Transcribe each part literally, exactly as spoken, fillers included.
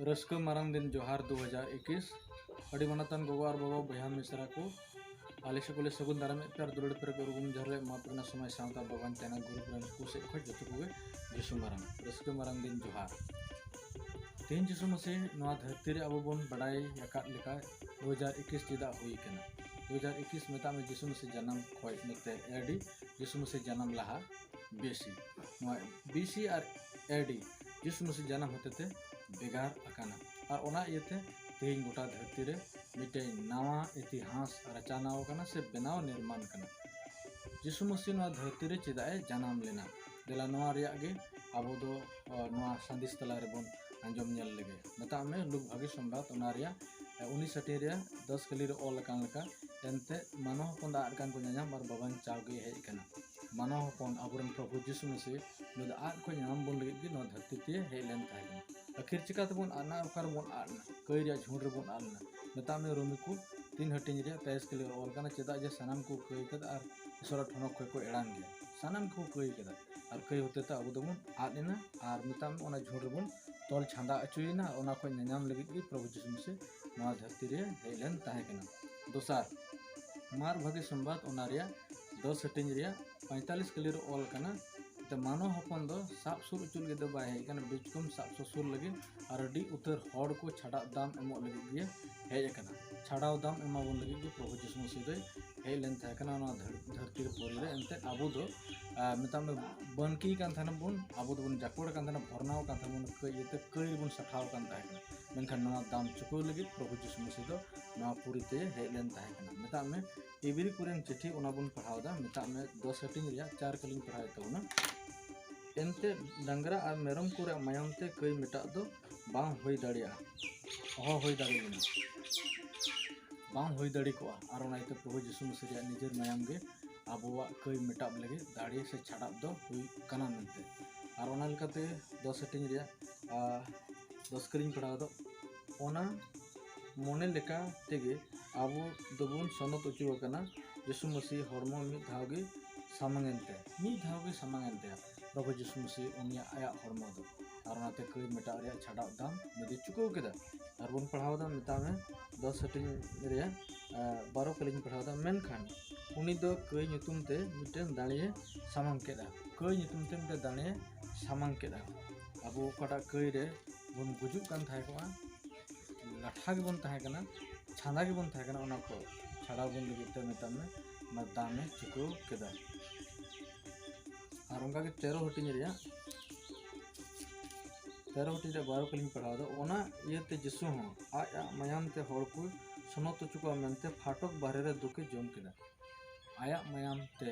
ᱨᱟᱹᱥᱠᱟᱹ ᱢᱟᱨᱟᱝ ᱫᱤᱱ ᱡᱚᱦᱟᱨ ᱫᱩ ᱦᱟᱡᱟᱨ ᱮᱠᱤᱥ᱾ ᱟᱹᱰᱤ ᱢᱟᱱᱚᱛᱟᱱ ᱜᱚᱜᱚ ᱟᱨ ᱵᱟᱵᱟ, ᱵᱚᱭᱦᱟ ᱢᱤᱥᱨᱟ ᱠᱚ, ᱟᱞᱮ ᱥᱮᱫ ᱠᱚᱞᱮ ᱥᱟᱹᱜᱩᱱ ᱫᱟᱨᱟᱢᱮᱫ ᱯᱮ ᱟᱨ ᱫᱩᱞᱟᱹᱲ ᱯᱮᱨᱮᱡ ᱩᱨᱜᱩᱢ ᱡᱚᱦᱟᱨ ᱞᱮ ᱮᱢᱟ ᱯᱮ ᱠᱟᱱᱟ ᱥᱚᱢᱟᱡᱽ ᱥᱟᱶᱛᱟ ᱵᱟᱜᱟᱱ ᱪᱮᱱᱮᱞ ᱜᱨᱩᱯ ᱨᱮᱱ ᱠᱚ ᱥᱮᱫ ᱠᱷᱚᱱ ᱡᱚᱛᱚ ᱠᱚᱜᱮ ᱡᱤᱥᱩ ᱢᱟᱨᱟᱝ, ᱨᱟᱹᱥᱠᱟᱹ ᱢᱟᱨᱟᱝ ᱫᱤᱱ ᱡᱚᱦᱟᱨ᱾ ᱛᱮᱦᱮᱧ ᱡᱤᱥᱩ ᱢᱟᱹᱥᱤ ᱱᱚᱣᱟ ᱫᱷᱟᱹᱨᱛᱤ ᱨᱮ ᱟᱵᱚ ᱵᱚᱱ ᱵᱟᱰᱟᱭ ᱟᱠᱟᱫ ᱞᱮᱠᱟ ᱫᱩ ᱦᱟᱡᱟᱨ ᱮᱠᱤᱥ ᱪᱮᱫᱟᱜ ᱦᱩᱭ ᱠᱟᱱᱟ? ᱫᱩ ᱦᱟᱡᱟᱨ ᱮᱠᱤᱥ ᱢᱮᱛᱟᱜ ᱢᱮ ᱡᱤᱥᱩ ᱢᱟᱹᱥᱤ ᱡᱟᱱᱟᱢ ᱠᱷᱚᱱ ᱱᱚᱛᱮ ᱮᱰᱤ, ᱡᱤᱥᱩ ᱢᱟᱹᱥᱤ ᱡᱟᱱᱟᱢ ᱞᱟᱦᱟ ᱵᱤᱥᱤ᱾ ᱱᱚᱣᱟ ᱵᱤᱥᱤ ᱟᱨ ᱮᱰᱤ ᱡᱤᱥᱩ ᱢᱟᱹᱥᱤ ᱡᱟᱱᱟᱢ ᱦᱚᱛᱮᱛᱮ ᱵᱷᱮᱜᱟᱨ ᱟᱠᱟᱱᱟ᱾ ᱟᱨ ᱚᱱᱟ ᱤᱭᱟᱹᱛᱮ ᱛᱮᱦᱮᱧ ᱜᱚᱴᱟ ᱫᱷᱟᱹᱨᱛᱤ ᱨᱮ ᱢᱤᱫᱴᱮᱱ ᱱᱟᱣᱟ ᱤᱛᱤᱦᱟᱥ ᱨᱟᱪᱟᱱᱟᱣ ᱟᱠᱟᱱᱟ ᱥᱮ ᱵᱮᱱᱟᱣ ᱱᱤᱨᱢᱟᱱ ᱠᱟᱱᱟ᱾ ᱡᱤᱥᱩ ᱢᱟᱹᱥᱤ ᱱᱚᱣᱟ ᱫᱷᱟᱹᱨᱛᱤ ᱨᱮ ᱪᱮᱫᱟᱜ ᱮ ᱡᱟᱱᱟᱢ ᱞᱮᱱᱟ? ᱫᱮᱞᱟ ᱱᱚᱣᱟ ᱨᱮᱭᱟᱜ ᱜᱮ ᱟᱵᱚ ᱫᱚ, ᱟ, ᱱᱚᱣᱟ ᱥᱟᱸᱫᱮᱥ ᱛᱟᱞᱟ ᱨᱮᱵᱚᱱ ᱟᱸᱡᱚᱢ ᱧᱮᱞ ᱞᱮᱜᱮ᱾ ᱢᱮᱛᱟᱜ ᱢᱮ ᱞᱩᱠ ᱵᱷᱟᱜᱮ ᱥᱚᱢᱵᱟᱫ, ᱚᱱᱟ ᱨᱮᱭᱟᱜ, ᱟ, ᱩᱱᱤᱥ ᱦᱟᱹᱴᱤᱧ ᱨᱮᱭᱟᱜ ᱫᱚᱥ ᱠᱟᱹᱞᱤ ᱨᱮ ᱚᱞ ᱟᱠᱟᱱ ᱞᱮᱠᱟ, ᱮᱱᱛᱮ ᱢᱟᱱᱣᱟ ᱦᱚᱯᱚᱱ ᱫᱚ ᱟᱫ ᱠᱟᱱ ᱠᱚ ᱧᱟᱧᱟᱢ ᱟᱨ ᱵᱟᱵᱟᱧ ᱪᱟᱣ ᱜᱮ ᱦᱮᱡ ᱟᱠᱟᱱᱟ᱾ ᱢᱟᱱᱣᱟ ᱦᱚᱯᱚᱱ ᱟᱵᱚᱨᱮᱱ ᱯᱨᱚᱵᱷᱩ ᱡᱤᱥᱩ ᱢᱟᱹᱥᱤ ᱱᱩᱭ ᱫᱚ ᱟᱫ ᱠᱚ ᱧᱟᱢ ᱵᱚᱱ ᱞᱟᱹᱜᱤᱫ ᱜᱮ ᱱᱚᱣᱟ ᱫᱷᱟᱹᱨᱛᱤ ᱛᱮ ᱦᱮᱡ ᱞᱮᱱ ᱛᱟᱦᱮᱸ ᱠᱟᱱᱟ᱾ ᱟᱹᱠᱷᱤᱨ ᱪᱤᱠᱟ ᱛᱮᱵᱚᱱ ᱟᱫ ᱮᱱᱟ? ᱚᱠᱟ ᱨᱮᱵᱚᱱ ᱟᱫ ᱮᱱᱟ? ᱠᱟᱹᱭ ᱨᱮᱭᱟᱜ ᱡᱷᱩᱲ ᱨᱮᱵᱚᱱ ᱟᱫ ᱮᱱᱟ᱾ ᱢᱮᱛᱟᱜ ᱢᱮ ᱨᱳᱢᱤ ᱠᱚ ᱛᱤᱱ ᱦᱟᱹᱴᱤᱧ ᱨᱮᱭᱟᱜ ᱛᱮᱭᱤᱥ ᱠᱟᱹᱞᱤ ᱨᱮ ᱚᱞ ᱠᱟᱱᱟ, ᱪᱮᱫᱟᱜ ᱡᱮ ᱥᱟᱱᱟᱢ ᱠᱚ ᱠᱟᱹᱭ ᱠᱟᱫᱟ ᱟᱨ ᱤᱥᱚᱨᱟᱜ ᱴᱷᱚᱱᱚᱠ ᱠᱷᱚᱱ ᱠᱚ ᱮᱲᱟᱝ ᱜᱮᱭᱟ᱾ ᱥᱟᱱᱟᱢ ᱠᱚ ᱠᱟᱹᱭ ᱠᱟᱫᱟ ᱟᱨ ᱠᱟᱹᱭ ᱦᱚᱛᱮ ᱛᱮ ᱟᱵᱚ ᱫᱚᱵᱚᱱ ᱟᱫ ᱮᱱᱟ᱾ ᱟᱨ ᱢᱮᱛᱟᱜ ᱢᱮ ᱚᱱᱟ ᱡᱷᱩᱲ ᱨᱮᱵᱚᱱ ᱛᱚᱞ ᱪᱷᱟᱸᱫᱟ ᱦᱚᱪᱚᱭᱮᱱᱟ ᱟᱨ ᱚᱱᱟ ᱠᱷᱚᱱ ᱧᱟᱧᱟᱢ ᱞᱟᱹᱜᱤᱫ ᱜᱮ ᱯᱨᱚᱵᱷᱩ ᱡᱤᱥᱩ ᱢᱟᱹᱥᱤ ᱱᱚᱣᱟ ᱫᱷᱟᱹᱨᱛᱤ ᱨᱮ ᱦᱮᱡ ᱞᱮᱱ ᱛᱟᱦᱮᱸ ᱠᱟᱱᱟ᱾ ᱫᱚᱥᱟᱨ, ᱢᱟᱨ ᱵᱷᱟᱜᱮ ᱥᱚᱢᱵᱟᱫ, ᱚᱱᱟ ᱨᱮᱭᱟᱜ ᱫᱚᱥ ᱦᱟᱹᱴᱤᱧ ᱨᱮᱭᱟᱜ ᱯᱚᱸᱭᱛᱟᱞᱤᱥ ᱠᱟᱹᱞᱤ ᱨᱮ ᱚᱞ ᱠᱟᱱᱟ, ᱛᱮ ᱢᱟᱱᱣ ᱦᱚᱯᱚᱱ ᱫᱚ ᱥᱟᱵ ᱥᱩᱨ ᱦᱚᱪᱚ ᱞᱟᱹᱜᱤᱫ ᱫᱚ ᱵᱟᱭ ᱦᱮᱡ ᱟᱠᱟᱱᱟ, ᱵᱤᱪᱠᱚᱢ ᱥᱟᱵ ᱥᱩᱥᱩᱨ ᱞᱟᱹᱜᱤᱫ ᱟᱨ ᱟᱹᱰᱤ ᱩᱛᱟᱹᱨ ᱦᱚᱲ ᱠᱚ ᱪᱷᱟᱰᱟᱜ ᱫᱟᱢ ᱮᱢᱚᱜ ᱞᱟᱹᱜᱤᱫ ᱜᱮ ᱦᱮᱡ ᱟᱠᱟᱱᱟ᱾ ᱪᱷᱟᱰᱟᱣ ᱫᱟᱢ ᱮᱢᱟ ᱵᱚᱱ ᱞᱟᱹᱜᱤᱫ ᱜᱮ ᱯᱨᱚᱵᱷᱩ ᱡᱤᱥᱩ ᱢᱟᱹᱥᱤ ᱫᱚᱭ ᱦᱮᱡ ᱞᱮᱱ ᱛᱟᱦᱮᱸ ᱠᱟᱱᱟ ᱱᱚᱣᱟ ᱫᱷᱟᱹᱨ-, ᱫᱷᱟᱹᱨᱛᱤ ᱨᱮ ᱯᱩᱨᱤ ᱨᱮ᱾ ᱮᱱᱛᱮᱫ ᱟᱵᱚ ᱫᱚ, ᱟ, ᱢᱮᱛᱟᱜ ᱢᱮ ᱵᱟᱹᱱᱠᱤ ᱠᱟᱱ ᱛᱟᱦᱮᱱᱟ ᱵᱚᱱ, ᱟᱵᱚ ᱫᱚᱵᱚᱱ ᱡᱟᱠᱚᱲ ᱠᱟᱱ ᱛᱟᱦᱮᱱᱟ, ᱵᱷᱚᱨᱱᱟᱣ ᱠᱟᱱ ᱛᱟᱦᱮᱱᱟ ᱵᱚᱱ, ᱠᱟᱹᱭ ᱤᱭᱟᱹᱛᱮ ᱠᱟᱹᱭ ᱨᱮᱵᱚᱱ ᱥᱟᱴᱷᱟᱣ ᱠᱟᱱ ᱛᱟᱦᱮᱸ ᱠᱟᱱᱟ᱾ ᱢᱮᱱᱠᱷᱟᱱ ᱱᱚᱣᱟ ᱫᱟᱢ ᱪᱩᱠᱟᱹᱣ ᱞᱟᱹᱜᱤᱫ ᱯᱨᱚᱵᱷᱩ ᱡᱤᱥᱩ ᱢᱟᱹᱥᱤ ᱫᱚ ᱱᱚᱣᱟ ᱯᱩᱨᱤ ᱛᱮ ᱦᱮᱡ ᱞᱮᱱ ᱛᱟᱦᱮᱸ ᱠᱟᱱᱟ᱾ ᱢᱮᱛᱟᱜ ᱢᱮ ᱤᱵᱨᱤ ᱠᱚᱨᱮᱱ ᱪᱤᱴᱷᱤ, ᱚᱱᱟ ᱵᱚᱱ ᱯᱟᱲᱦᱟᱣ ᱮᱫᱟ᱾ ᱢᱮᱛᱟᱜ ᱢᱮ ᱫᱚᱥ ᱦᱟᱹᱴᱤᱧ ᱨᱮᱭᱟᱜ ᱪᱟᱨ ᱠᱟᱹᱞᱤᱧ ᱯᱟᱲᱦᱟᱣᱮᱫ ᱛᱟᱵᱚᱱᱟ᱾ ᱮᱱᱛᱮ ᱰᱟᱝᱨᱟ ᱟᱨ ᱢᱮᱨᱚᱢ ᱠᱚ ᱨᱮᱭᱟᱜ ᱢᱟᱭᱟᱢ ᱛᱮ ᱠᱟᱹᱭ ᱢᱮᱴᱟᱜ ᱫᱚ ᱵᱟᱝ ᱦᱩᱭ ᱫᱟᱲᱮᱭᱟᱜᱼᱟ, ᱚᱦᱚ ᱦᱩᱭ ᱫᱟᱲᱮ ᱞᱮᱱᱟ, ᱵᱟᱝ ᱦᱩᱭ ᱫᱟᱲᱮ ᱠᱚᱜᱼᱟ᱾ ᱟᱨ ᱚᱱᱟ ᱤᱭᱟᱹᱛᱮ ᱯᱨᱚᱵᱷᱩ ᱡᱤᱥᱩ ᱢᱟᱹᱥᱤ ᱨᱮᱭᱟᱜ ᱱᱤᱡᱮᱨ ᱢᱟᱭᱟᱢ ᱜᱮ ᱟᱵᱚᱣᱟᱜ ᱠᱟᱹᱭ ᱢᱮᱴᱟᱜ ᱞᱟᱹᱜᱤᱫ ᱫᱟᱲᱮ ᱥᱮ ᱪᱷᱟᱰᱟᱜ ᱫᱚ ᱦᱩᱭᱩᱜ ᱠᱟᱱᱟ ᱢᱮᱱᱛᱮ᱾ ᱟᱨ ᱚᱱᱟ ᱞᱮᱠᱟᱛᱮ ᱫᱚᱥ ᱦᱟᱹᱴᱤᱧ ᱨᱮᱭᱟᱜ, ᱟ, ᱫᱚᱥ ᱠᱟᱹᱞᱤᱧ ᱯᱟᱲᱦᱟᱣ ᱫᱚ, ᱚᱱᱟ ᱢᱚᱱᱮ ᱞᱮᱠᱟ ᱛᱮᱜᱮ ᱟᱵᱚ ᱫᱚᱵᱚᱱ ᱥᱚᱱᱚᱛ ᱦᱚᱪᱚ ᱟᱠᱟᱱᱟ᱾ ᱡᱤᱥᱩ ᱢᱟᱹᱥᱤ ᱦᱚᱲᱢᱚ ᱢᱤᱫ ᱫᱷᱟᱣ ᱜᱮ ᱥᱟᱢᱟᱝ ᱮᱱ ᱛᱟᱭᱟ, ᱢᱤᱫ ᱫᱷᱟᱣ ᱜᱮ ᱥᱟᱢᱟᱝ ᱮᱱ ᱛᱟᱭᱟ ᱯᱨᱚᱵᱷᱩ ᱡᱤᱥᱩ ᱢᱟᱹᱥᱤ ᱩᱱᱤᱭᱟᱜ, ᱟᱭᱟᱜ ᱦᱚᱲᱢᱚ ᱫᱚ᱾ ᱟᱨ ᱟᱨ ᱚᱱᱟᱛᱮ ᱠᱟᱹᱭ ᱢᱮᱴᱟᱜ ᱨᱮᱭᱟᱜ ᱪᱷᱟᱰᱟᱣ ᱫᱟᱢ ᱩᱱᱤ ᱫᱚᱭ ᱪᱩᱠᱟᱹᱣ ᱠᱮᱫᱟ᱾ ᱟᱨ ᱵᱚᱱ ᱯᱟᱲᱦᱟᱣ ᱮᱫᱟ, ᱢᱮᱛᱟᱜ ᱢᱮ, ᱫᱚᱥ ᱦᱟᱹᱴᱤᱧ ᱨᱮᱭᱟᱜ, ᱟᱨ ᱵᱟᱨᱚ ᱠᱟᱹᱞᱤᱧ ᱯᱟᱲᱦᱟᱣ ᱮᱫᱟ, ᱢᱮᱱᱠᱷᱟᱱ ᱩᱱᱤ ᱫᱚ ᱠᱟᱹᱭ ᱧᱩᱛᱩᱢ ᱛᱮ ᱢᱤᱫᱴᱮᱱ ᱫᱟᱲᱮᱭᱮ ᱥᱟᱢᱟᱝ ᱠᱮᱫᱟ᱾ ᱠᱟᱹᱭ ᱧᱩᱛᱩᱢ ᱛᱮ ᱢᱤᱫᱴᱮᱱ ᱫᱟᱲᱮᱭᱮ ᱥᱟᱢᱟᱝ ᱠᱮᱫᱟ᱾ ᱟᱵᱚ ᱚᱠᱟᱴᱟᱜ ᱠᱟᱹᱭ ᱨᱮ ᱵᱚᱱ ᱜᱩᱡᱩᱜ ᱠᱟᱱ ᱛᱟᱦᱮᱸ ᱠᱚᱜᱼᱟ, ᱞᱟᱴᱷᱟ ᱜᱮᱵᱚᱱ ᱛᱟᱦᱮᱸ ᱠᱟᱱᱟ, ᱪᱷᱟᱸᱫᱟ ᱜᱮᱵᱚᱱ ᱛᱟᱦᱮᱸ ᱠᱟᱱᱟ, ᱚᱱᱟ ᱠᱚ ᱪᱷᱟᱰᱟᱣ ᱵᱚᱱ ᱞᱟᱹᱜᱤᱫ ᱛᱮ, ᱢᱮᱛᱟᱜ ᱢᱮ, ᱚᱱᱟ ᱫᱟᱢᱮ ᱪᱩᱠᱟᱹᱣ ᱠᱮᱫᱟ᱾ ᱟᱨ ᱚᱱᱠᱟᱜᱮ ᱛᱮᱨᱚ ᱦᱟᱹᱴᱤᱧ ᱨᱮᱭᱟᱜ, ᱛᱮᱨᱚ ᱦᱟᱹᱴᱤᱧ ᱨᱮᱭᱟᱜ ᱵᱟᱨᱚ ᱠᱟᱹᱞᱤᱧ ᱯᱟᱲᱦᱟᱣ ᱮᱫᱟ᱾ ᱚᱱᱟ ᱤᱭᱟᱹᱛᱮ ᱡᱤᱥᱩ ᱦᱚᱸ ᱟᱡ ᱟᱜ ᱢᱟᱭᱟᱢ ᱛᱮ ᱦᱚᱲ ᱠᱚ ᱥᱚᱱᱚᱛ ᱦᱚᱪᱚ ᱠᱚᱣᱟ ᱢᱮᱱᱛᱮ ᱯᱷᱟᱴᱚᱠ ᱵᱟᱦᱨᱮ ᱨᱮ ᱫᱩᱠᱮ ᱡᱚᱢ ᱠᱮᱫᱟ᱾ ᱟᱭᱟᱜ ᱢᱟᱭᱟᱢ ᱛᱮ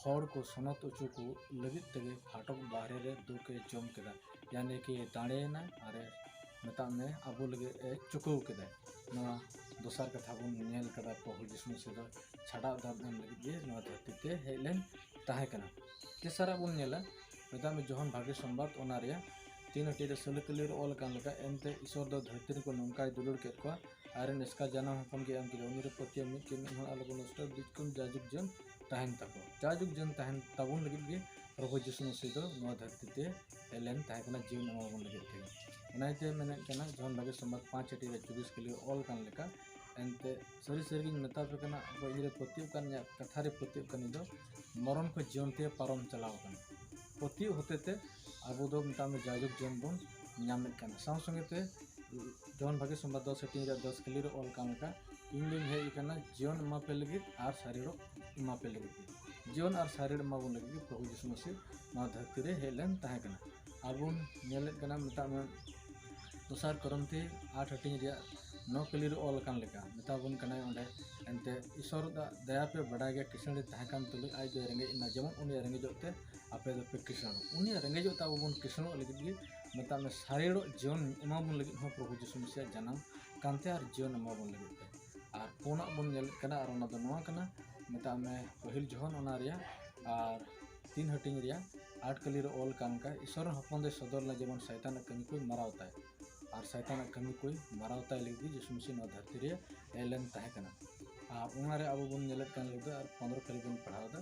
ᱦᱚᱲ ᱠᱚ ᱥᱚᱱᱚᱛ ᱦᱚᱪᱚ ᱠᱚ ᱞᱟᱹᱜᱤᱫ ᱛᱮᱜᱮ ᱯᱷᱟᱴᱚᱠ ᱵᱟᱦᱨᱮ ᱨᱮ ᱫᱩᱠᱮ ᱡᱚᱢ ᱠᱮᱫᱟ, ᱭᱟᱱᱤ ᱠᱤ ᱫᱟᱲᱮᱭᱮᱱᱟ᱾ ᱟᱨᱮ, ᱢᱮᱛᱟᱜ ᱢᱮ, ᱟᱵᱚ ᱞᱟᱹᱜᱤᱫ ᱮ ᱪᱩᱠᱟᱹᱣ ᱠᱮᱫᱟ᱾ ᱱᱚᱣᱟ ᱫᱚᱥᱟᱨ ᱠᱟᱛᱷᱟ ᱵᱚᱱ ᱧᱮᱞ ᱠᱟᱫᱟ, ᱯᱨᱚᱵᱷᱩ ᱡᱤᱥᱩ ᱢᱟᱹᱥᱤ ᱫᱚ ᱪᱷᱟᱰᱟᱣ ᱫᱟᱢ ᱮᱢ ᱞᱟᱹᱜᱤᱫ ᱜᱮ ᱱᱚᱣᱟ ᱫᱷᱟᱹᱨᱛᱤ ᱛᱮ ᱦᱮᱡ ᱞᱮᱱ ᱛᱟᱦᱮᱸ ᱠᱟᱱᱟ᱾ ᱛᱮᱥᱟᱨᱟᱜ ᱵᱚᱱ ᱧᱮᱞᱟ, ᱢᱮᱛᱟᱜ ᱢᱮ, ᱡᱚᱦᱚᱱ ᱵᱷᱟᱜᱮ ᱥᱚᱢᱵᱟᱫ, ᱚᱱᱟ ᱨᱮᱭᱟᱜ ᱛᱤᱱ ᱦᱟᱹᱴᱤᱧ ᱨᱮ ᱥᱟᱹᱞᱟᱹ ᱠᱟᱹᱞᱤ ᱨᱮ ᱚᱞ ᱟᱠᱟᱱ ᱞᱮᱠᱟ, ᱮᱱᱛᱮ ᱤᱥᱚᱨ ᱫᱚ ᱫᱷᱟᱹᱨᱛᱤ ᱨᱮᱠᱚ ᱱᱚᱝᱠᱟᱭ ᱫᱩᱞᱟᱹᱲ ᱠᱮᱫ ᱠᱚᱣᱟ, ᱟᱨ ᱮᱱ ᱮᱥᱠᱟᱨ ᱡᱟᱱᱟᱢ ᱦᱚᱯᱚᱱ ᱜᱮ ᱮᱢ ᱠᱮᱫᱟ, ᱩᱱᱤ ᱨᱮ ᱯᱟᱹᱛᱭᱟᱹᱣ ᱢᱤᱫ ᱠᱮ ᱢᱤᱫ ᱦᱚᱲ ᱟᱞᱚ ᱠᱚ ᱱᱚᱥᱴᱚ, ᱵᱤᱪᱠᱚᱢ ᱡᱟᱭᱡᱩᱜᱽ ᱡᱤᱭᱚᱱ ᱛᱟᱦᱮᱱ ᱛᱟᱠᱚ᱾ ᱡᱟᱭᱡᱩᱜᱽ ᱡᱤᱭᱚᱱ ᱛᱟᱦᱮᱱ ᱛᱟᱵᱚᱱ ᱞᱟᱹᱜᱤᱫ ᱜᱮ ᱯᱨᱚᱵᱷᱩ ᱡᱤᱥᱩ ᱢᱟᱹᱥᱤ ᱫᱚ ᱱᱚᱣᱟ ᱫᱷᱟᱹᱨᱛᱤ ᱛᱮ ᱦᱮᱡ ᱞᱮᱱ ᱛᱟᱦᱮᱸ ᱠᱟᱱᱟ, ᱡᱤᱭᱚᱱ ᱮᱢᱟᱵᱚᱱ ᱞᱟᱹᱜᱤᱫ ᱛᱮᱜᱮ᱾ ᱚᱱᱟ ᱤᱭᱟᱹᱛᱮ ᱢᱮᱱᱮᱫ ᱠᱟᱱᱟ, ᱡᱚᱦᱚᱱ ᱵᱷᱟᱜᱮ ᱥᱚᱢᱵᱟᱫ ᱯᱟᱸᱪ ᱦᱟᱹᱴᱤᱧ ᱨᱮ ᱪᱚᱵᱵᱤᱥ ᱠᱟᱹᱞᱤ ᱨᱮ ᱚᱞ ᱠᱟᱱ ᱞᱮᱠᱟ, ᱮᱱᱛᱮ ᱥᱟᱹᱨᱤ ᱥᱟᱹᱨᱤ ᱜᱤᱧ ᱢᱮᱛᱟ ᱯᱮ ᱠᱟᱱᱟ, ᱚᱠᱚᱭ ᱤᱧᱨᱮ ᱯᱟᱹᱛᱭᱟᱹᱜ ᱠᱟᱱ, ᱤᱧᱟᱹᱜ ᱠᱟᱛᱷᱟ ᱨᱮ ᱯᱟᱹᱛᱭᱟᱹᱜ ᱠᱟᱱ, ᱤᱧ ᱫᱚ ᱢᱚᱨᱚᱱ ᱠᱷᱚᱱ ᱡᱤᱭᱚᱱ ᱛᱮ ᱯᱟᱨᱚᱢ ᱪᱟᱞᱟᱣ ᱠᱟᱱᱟ᱾ ᱯᱟᱹᱛᱭᱟᱹᱜ ᱦᱚᱛᱮ ᱛᱮ ᱟᱵᱚ ᱫᱚ, ᱢᱮᱛᱟᱜ ᱢᱮ, ᱡᱟᱭᱡᱩᱜᱽ ᱡᱤᱭᱚᱱ ᱵᱚᱱ ᱧᱟᱢᱮᱫ ᱠᱟᱱᱟ᱾ ᱥᱟᱶ ᱥᱚᱸᱜᱮ ᱛᱮ ᱡᱚᱦᱚᱱ ᱵᱷᱟᱜᱮ ᱥᱚᱢᱵᱟᱫ ᱫᱚᱥ ᱦᱟᱹᱴᱤᱧ ᱨᱮᱭᱟᱜ ᱫᱚᱥ ᱠᱟᱹᱞᱤ ᱨᱮ ᱚᱞ ᱠᱟᱱ ᱞᱮᱠᱟ, ᱤᱧ ᱫᱚᱧ ᱦᱮᱡ ᱟᱠᱟᱱᱟ ᱡᱤᱭᱚᱱ ᱮᱢᱟ ᱯᱮ ᱞᱟᱹᱜᱤᱫ ᱟᱨ ᱥᱟᱹᱨᱤ ᱨᱚᱜ ᱮᱢᱟ ᱯᱮ ᱞᱟᱹᱜᱤᱫ ᱜᱮ᱾ ᱡᱤᱭᱚᱱ ᱟᱨ ᱥᱟᱹᱨᱤ ᱨᱚᱜ ᱮᱢᱟ ᱵᱚᱱ ᱞᱟᱹᱜᱤᱫ ᱜᱮ ᱯᱨᱚᱵᱷᱩ ᱡᱤᱥᱩ ᱢᱟᱹᱥᱤ ᱱᱚᱣᱟ ᱫᱷᱟᱹᱨᱛᱤ ᱨᱮ ᱦᱮᱡ ᱞᱮᱱ ᱛᱟᱦᱮᱸ ᱠᱟᱱᱟ᱾ ᱟᱨ ᱵᱚᱱ ᱧᱮᱞᱮᱫ ᱠᱟᱱᱟ, ᱢᱮᱛᱟᱜ ᱢᱮ, ᱫᱚᱥᱟᱨ ᱠᱚᱨᱤᱱᱛᱷᱤ ᱟᱴ ᱦᱟᱹᱴᱤᱧ ᱨᱮᱭᱟᱜ ᱱᱚ ᱠᱟᱹᱞᱤ ᱨᱮ ᱚᱞ ᱟᱠᱟᱱ ᱞᱮᱠᱟ, ᱢᱮᱛᱟ ᱵᱚᱱ ᱠᱟᱱᱟᱭ ᱚᱸᱰᱮ, ᱮᱱᱛᱮ ᱤᱥᱚᱨ ᱫᱚ ᱫᱟᱭᱟ ᱯᱮ ᱵᱟᱰᱟᱭ ᱜᱮᱭᱟ, ᱠᱤᱥᱟᱹᱬ ᱮ ᱛᱟᱦᱮᱸ ᱠᱟᱱ ᱛᱩᱞᱩᱡ ᱟᱡ ᱫᱚᱭ ᱨᱮᱸᱜᱮᱡ ᱮᱱᱟ, ᱡᱮᱢᱚᱱ ᱩᱱᱤᱭᱟᱜ ᱨᱮᱸᱜᱮᱡᱚᱜ ᱛᱮ ᱟᱯᱮ ᱫᱚᱯᱮ ᱠᱤᱥᱟᱹᱬᱚᱜ᱾ ᱩᱱᱤᱭᱟᱜ ᱨᱮᱸᱜᱮᱡᱚᱜ ᱛᱮ ᱟᱵᱚ ᱵᱚᱱ ᱠᱤᱥᱟᱹᱬᱚᱜ ᱞᱟᱹᱜᱤᱫ ᱜᱮ, ᱢᱮᱛᱟᱜ ᱢᱮ, ᱥᱟᱨᱮᱲᱚᱜ ᱡᱤᱭᱚᱱ ᱮᱢᱟ ᱵᱚᱱ ᱞᱟᱹᱜᱤᱫ ᱦᱚᱸ ᱯᱨᱚᱵᱷᱩ ᱡᱤᱥᱩ ᱢᱮᱥᱤᱭᱟᱜ ᱡᱟᱱᱟᱢ ᱠᱟᱱᱛᱮ ᱟᱨ ᱡᱤᱭᱚᱱ ᱮᱢᱟ ᱵᱚᱱ ᱞᱟᱹᱜᱤᱫ ᱛᱮ᱾ ᱟᱨ ᱯᱩᱱᱟᱜ ᱵᱚᱱ ᱧᱮᱞᱮᱫ ᱠᱟᱱᱟ, ᱟᱨ ᱚᱱᱟ ᱫᱚ ᱱᱚᱣᱟ ᱠᱟᱱᱟ, ᱢᱮᱛᱟᱜ ᱢᱮ, ᱯᱟᱹᱦᱤᱞ ᱡᱚᱦᱚᱱ ᱚᱱᱟ ᱨᱮᱭᱟᱜ ᱟᱨ ᱛᱤᱱ ᱦᱟᱹᱴᱤᱧ ᱨᱮᱭᱟᱜ ᱟᱴ ᱠᱟᱹᱞᱤ ᱨᱮ ᱚᱞ ᱠᱟᱱ ᱞᱮᱠᱟ, ᱤᱥᱚᱨ ᱨᱮᱱ ᱦᱚᱯᱚᱱ ᱫᱚᱭ ᱥᱚᱫᱚᱨ ᱞᱮᱱᱟ ᱡᱮᱢᱚᱱ ᱥᱟᱭᱛᱟᱱᱟᱜ ᱠᱟᱹᱢᱤ ᱠᱚᱭ ᱢᱟᱨᱟᱣ ᱛᱟᱭ, ᱟᱨ ᱥᱟᱭᱛᱟᱱᱟᱜ ᱠᱟᱹᱢᱤ ᱠᱚᱭ ᱢᱟᱨᱟᱣ ᱛᱟᱭ ᱞᱟᱹᱜᱤᱫ ᱜᱮ ᱡᱤᱥᱩ ᱢᱮᱥᱤ ᱱᱚᱣᱟ ᱫᱷᱟᱹᱨᱛᱤ ᱨᱮ ᱦᱮᱡ ᱞᱮᱱ ᱛᱟᱦᱮᱸ ᱠᱟᱱᱟ᱾ ᱟᱨ ᱚᱱᱟ ᱨᱮ ᱟᱵᱚ ᱵᱚᱱ ᱧᱮᱞᱮᱫ ᱠᱟᱱ ᱞᱮᱠᱟ, ᱟᱨ ᱯᱚᱱᱨᱚ ᱠᱟᱹᱞᱤ ᱵᱚᱱ ᱯᱟᱲᱦᱟᱣ ᱮᱫᱟ,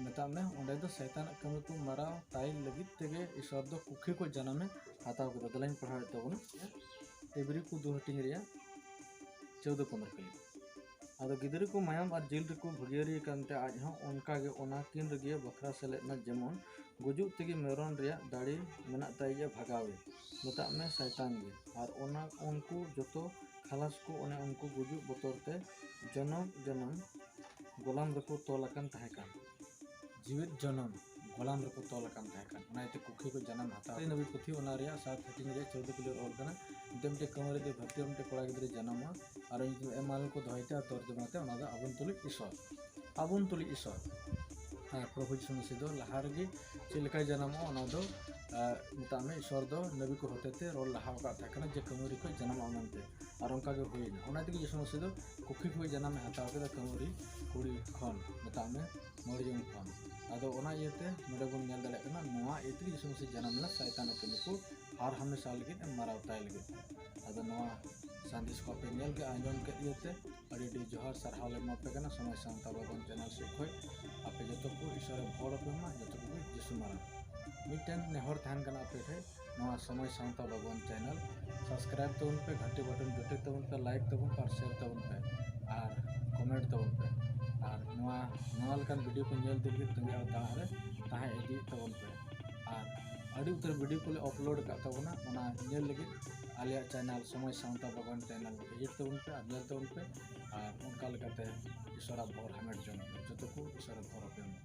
ᱢᱮᱛᱟᱜ ᱢᱮ, ᱚᱸᱰᱮ ᱫᱚ ᱥᱟᱭᱛᱟᱱᱟᱜ ᱠᱟᱹᱢᱤ ᱠᱚ ᱢᱟᱨᱟᱣ ᱛᱟᱭ ᱞᱟᱹᱜᱤᱫ ᱛᱮᱜᱮ ᱤᱥᱚᱨ ᱫᱚ ᱠᱩᱠᱷᱤ ᱠᱷᱚᱱ ᱡᱟᱱᱟᱢᱮ ᱦᱟᱛᱟᱣ ᱠᱮᱫᱟ᱾ ᱫᱮᱞᱟᱧ ᱯᱟᱲᱦᱟᱣᱮᱫ ᱛᱟᱵᱚᱱᱟ, ᱮᱵᱨᱤ ᱠᱚ ᱫᱩ ᱦᱟᱹᱴᱤᱧ ᱨᱮᱭᱟᱜ ᱪᱳᱫᱚ ᱯᱚᱱᱨᱚ ᱠᱟᱹᱞᱤ᱾ ᱟᱫᱚ ᱜᱤᱫᱽᱨᱟᱹ ᱠᱚ ᱢᱟᱭᱟᱢ ᱟᱨ ᱡᱤᱞ ᱨᱮᱠᱚ ᱵᱷᱟᱹᱜᱤᱭᱟᱹᱨᱤ ᱟᱠᱟᱱ ᱛᱮ ᱟᱡ ᱦᱚᱸ ᱚᱱᱠᱟ ᱜᱮ ᱚᱱᱟ ᱠᱤᱱ ᱨᱮᱜᱮ ᱵᱟᱠᱷᱨᱟ ᱥᱮᱞᱮᱫ ᱮᱱᱟ, ᱡᱮᱢᱚᱱ ᱜᱩᱡᱩᱜ ᱛᱮᱜᱮ ᱢᱮᱨᱚᱢ ᱨᱮᱭᱟᱜ ᱫᱟᱲᱮ ᱢᱮᱱᱟᱜ ᱛᱟᱭᱟ ᱵᱷᱟᱜᱟᱣᱮ, ᱢᱮᱛᱟᱜ ᱢᱮ ᱥᱟᱭᱛᱟᱱ ᱜᱮ᱾ ᱟᱨ ᱚᱱᱟ ᱩᱱᱠᱩ ᱡᱚᱛᱚ ᱠᱷᱟᱞᱟᱥ ᱠᱚ ᱚᱱᱮ ᱩᱱᱠᱩ ᱜᱩᱡᱩᱜ ᱵᱚᱛᱚᱨ ᱛᱮ ᱡᱚᱱᱚᱢ ᱡᱚᱱᱚᱢ ᱜᱚᱞᱟᱢ ᱨᱮᱠᱚ ᱛᱚᱞ ᱟᱠᱟᱱ ᱛᱟᱦᱮᱸ ᱠᱟᱱ᱾ ᱡᱤᱣᱮᱫ ᱡᱚᱱᱚᱢ ᱜᱚᱞᱟᱢ ᱨᱮᱠᱚ ᱛᱚᱞ ᱟᱠᱟᱱ ᱛᱟᱦᱮᱸ ᱠᱟᱱ᱾ ᱚᱱᱟ ᱤᱭᱟᱹᱛᱮ ᱠᱩᱠᱷᱤ ᱠᱚ ᱡᱟᱱᱟᱢ ᱦᱟᱛᱟᱣ᱾ ᱱᱟᱵᱤ ᱯᱩᱛᱷᱤ ᱚᱱᱟ ᱨᱮᱭᱟᱜ ᱥᱟᱛ ᱦᱟᱹᱴᱤᱧ ᱨᱮᱭᱟᱜ ᱪᱳᱫᱚ ᱠᱟᱹᱞᱤ ᱨᱮ ᱚᱞ ᱠᱟᱱᱟ, ᱢᱤᱫᱴᱮᱱ ᱢᱤᱫᱴᱮᱱ ᱠᱟᱹᱢᱟᱹᱨᱤ ᱫᱚ ᱫᱷᱟᱹᱨᱛᱤ ᱨᱮ ᱢᱤᱫᱴᱮᱱ ᱠᱚᱲᱟ ᱜᱤᱫᱽᱨᱟᱹ ᱡᱟᱱᱟᱢᱚᱜᱼᱟ, ᱟᱨ ᱧᱩᱛᱩᱢ ᱮᱢᱟᱱᱩᱭᱮᱞ ᱠᱚ ᱫᱚᱦᱚᱭ ᱛᱮ, ᱟᱨ ᱛᱚᱨᱡᱚᱢᱟ ᱛᱮ ᱚᱱᱟ ᱫᱚ ᱟᱵᱚᱱ ᱛᱩᱞᱩᱡ ᱤᱥᱚᱨ᱾ ᱟᱵᱚᱱ ᱛᱩᱞᱩᱡ ᱤᱥᱚᱨ᱾ ᱦᱮᱸ, ᱯᱨᱚᱵᱷᱩ ᱡᱤᱥᱩ ᱢᱟᱹᱥᱤ ᱫᱚ ᱞᱟᱦᱟ ᱨᱮᱜᱮ ᱪᱮᱫ ᱞᱮᱠᱟᱭ ᱡᱟᱱᱟᱢᱚᱜᱼᱟ, ᱚᱱᱟ ᱫᱚ, ᱟᱸ, ᱢᱮᱛᱟᱜ ᱢᱮ, ᱤᱥᱚᱨ ᱫᱚ ᱱᱟᱵᱤ ᱠᱚ ᱦᱚᱛᱮ ᱛᱮ ᱨᱚᱲ ᱞᱟᱦᱟ ᱟᱠᱟᱫ ᱛᱟᱦᱮᱸ ᱠᱟᱱᱟ ᱡᱮ ᱠᱟᱹᱢᱟᱹᱨᱤ ᱠᱷᱚᱱ ᱡᱟᱱᱟᱢᱚᱜᱼᱟ ᱢᱮᱱᱛᱮ, ᱟᱨ ᱚᱱᱠᱟ ᱜᱮ ᱦᱩᱭᱱᱟ᱾ ᱚᱱᱟ ᱛᱮᱜᱮ ᱡᱤᱥᱩ ᱢᱟᱹᱥᱤ ᱫᱚ ᱠᱩᱠᱷᱤ ᱠᱷᱚᱱ ᱡᱟᱱᱟᱢᱮ ᱦᱟᱛᱟᱣ ᱠᱮᱫᱟ, ᱠᱟᱹᱢᱟᱹᱨᱤ ᱠᱩᱲᱤ ᱠᱷᱚᱱ, ᱢᱮᱛᱟᱜ ᱢᱮ, ᱢᱚᱨᱤᱭᱚᱢ ᱠᱷᱚᱱ᱾ ᱟᱫᱚ ᱚᱱᱟ ᱤᱭᱟᱹᱛᱮ ᱱᱚᱰᱮ ᱵᱚᱱ ᱧᱮᱞ ᱫᱟᱲᱮᱭᱟᱜ ᱠᱟᱱᱟ, ᱱᱚᱣᱟ ᱤᱭᱟᱹ ᱛᱮᱜᱮ ᱡᱤᱥᱩ ᱢᱟᱹᱥᱤ ᱡᱟᱱᱟᱢ ᱞᱮᱱᱟ, ᱥᱟᱭᱛᱟᱱ ᱟᱜ ᱠᱟᱹᱢᱤ ᱠᱚ ᱦᱟᱨ ᱦᱟᱢᱮᱥᱟ ᱞᱟᱹᱜᱤᱫ ᱮ ᱢᱟᱨᱟᱣ ᱛᱟᱭ ᱞᱟᱹᱜᱤᱫ᱾ ᱟᱫᱚ ᱱᱚᱣᱟ ᱥᱟᱸᱫᱮᱥ ᱠᱚ ᱟᱯᱮ ᱧᱮᱞ ᱠᱮᱫ, ᱟᱸᱡᱚᱢ ᱠᱮᱫ ᱤᱭᱟᱹᱛᱮ ᱟᱹᱰᱤ ᱟᱹᱰᱤ ᱡᱚᱦᱟᱨ, ᱥᱟᱨᱦᱟᱣ ᱞᱮ ᱮᱢᱟ ᱯᱮ ᱠᱟᱱᱟ ᱥᱚᱢᱟᱡᱽ ᱥᱟᱶᱛᱟ ᱵᱟᱜᱽᱣᱟᱱ ᱪᱮᱱᱮᱞ ᱥᱮᱫ ᱠᱷᱚᱱ᱾ ᱟᱯᱮ ᱡᱚᱛᱚ ᱠᱚ ᱤᱥᱚᱨᱮ ᱵᱷᱚᱨ ᱟᱯᱮ ᱢᱟ, ᱡᱚᱛᱚ ᱠᱚᱜᱮ ᱡᱤᱥᱩ ᱢᱟᱨᱟᱝ᱾ ᱢᱤᱫᱴᱮᱱ ᱱᱮᱦᱚᱨ ᱛᱟᱦᱮᱱ ᱠᱟᱱᱟ ᱟᱯᱮ ᱴᱷᱮᱱ, ᱱᱚᱣᱟ ᱥᱚᱢᱟᱡᱽ ᱥᱟᱶᱛᱟ ᱵᱟᱜᱽᱣᱟᱱ ᱪᱮᱱᱮᱞ ᱥᱟᱵᱥᱠᱨᱟᱭᱤᱵ ᱛᱟᱵᱚᱱ ᱯᱮ, ᱜᱷᱟᱱᱴᱤ ᱵᱟᱴᱚᱱ ᱡᱚᱴᱮᱫ ᱛᱟᱵᱚᱱ ᱯᱮ, ᱞᱟᱭᱤᱠ ᱛᱟᱵᱚᱱ ᱯᱮ, ᱟᱨ ᱥᱮᱭᱟᱨ ᱛᱟᱵᱚᱱ ᱯᱮ, ᱟᱨ ᱠᱚᱢᱮᱱᱴ ᱛᱟᱵᱚᱱ ᱯᱮ᱾ ᱟᱨ ᱱᱚᱣᱟ, ᱱᱚᱣᱟ ᱞᱮᱠᱟᱱ ᱵᱷᱤᱰᱤᱭᱳ ᱠᱚ ᱧᱮᱞ ᱤᱫᱤ ᱞᱟᱹᱜᱤᱫ ᱛᱟᱺᱜᱤ ᱟᱨ ᱛᱟᱲᱟᱜ ᱨᱮ ᱛᱟᱦᱮᱸ ᱤᱫᱤᱭᱮᱫ ᱛᱟᱵᱚᱱ ᱯᱮ᱾ ᱟᱨ ᱟᱹᱰᱤ ᱩᱛᱟᱹᱨ ᱵᱷᱤᱰᱤᱭᱳ ᱠᱚᱞᱮ ᱟᱯᱞᱳᱰ ᱟᱠᱟᱫ ᱛᱟᱵᱚᱱᱟ, ᱚᱱᱟ ᱧᱮᱞ ᱞᱟᱹᱜᱤᱫ ᱟᱞᱮᱭᱟᱜ ᱪᱮᱱᱮᱞ ᱥᱚᱢᱟᱡᱽ ᱥᱟᱶᱛᱟ ᱵᱟᱜᱽᱣᱟᱱ ᱪᱮᱱᱮᱞ ᱵᱷᱤᱡᱤᱴ ᱛᱟᱵᱚᱱ ᱯᱮ ᱟᱨ ᱧᱮᱞ ᱛᱟᱵᱚᱱ ᱯᱮ᱾ ᱟᱨ ᱚᱱᱠᱟ ᱞᱮᱠᱟᱛᱮ ᱤᱥᱚᱨᱟᱜ ᱵᱷᱚᱨ ᱦᱟᱢᱮᱴ ᱡᱚᱝ ᱯᱮ, ᱡᱚᱛᱚ ᱠᱚ ᱤᱥᱚᱨᱟᱜ ᱵᱷᱚᱨ ᱟᱯᱮ ᱢᱟ᱾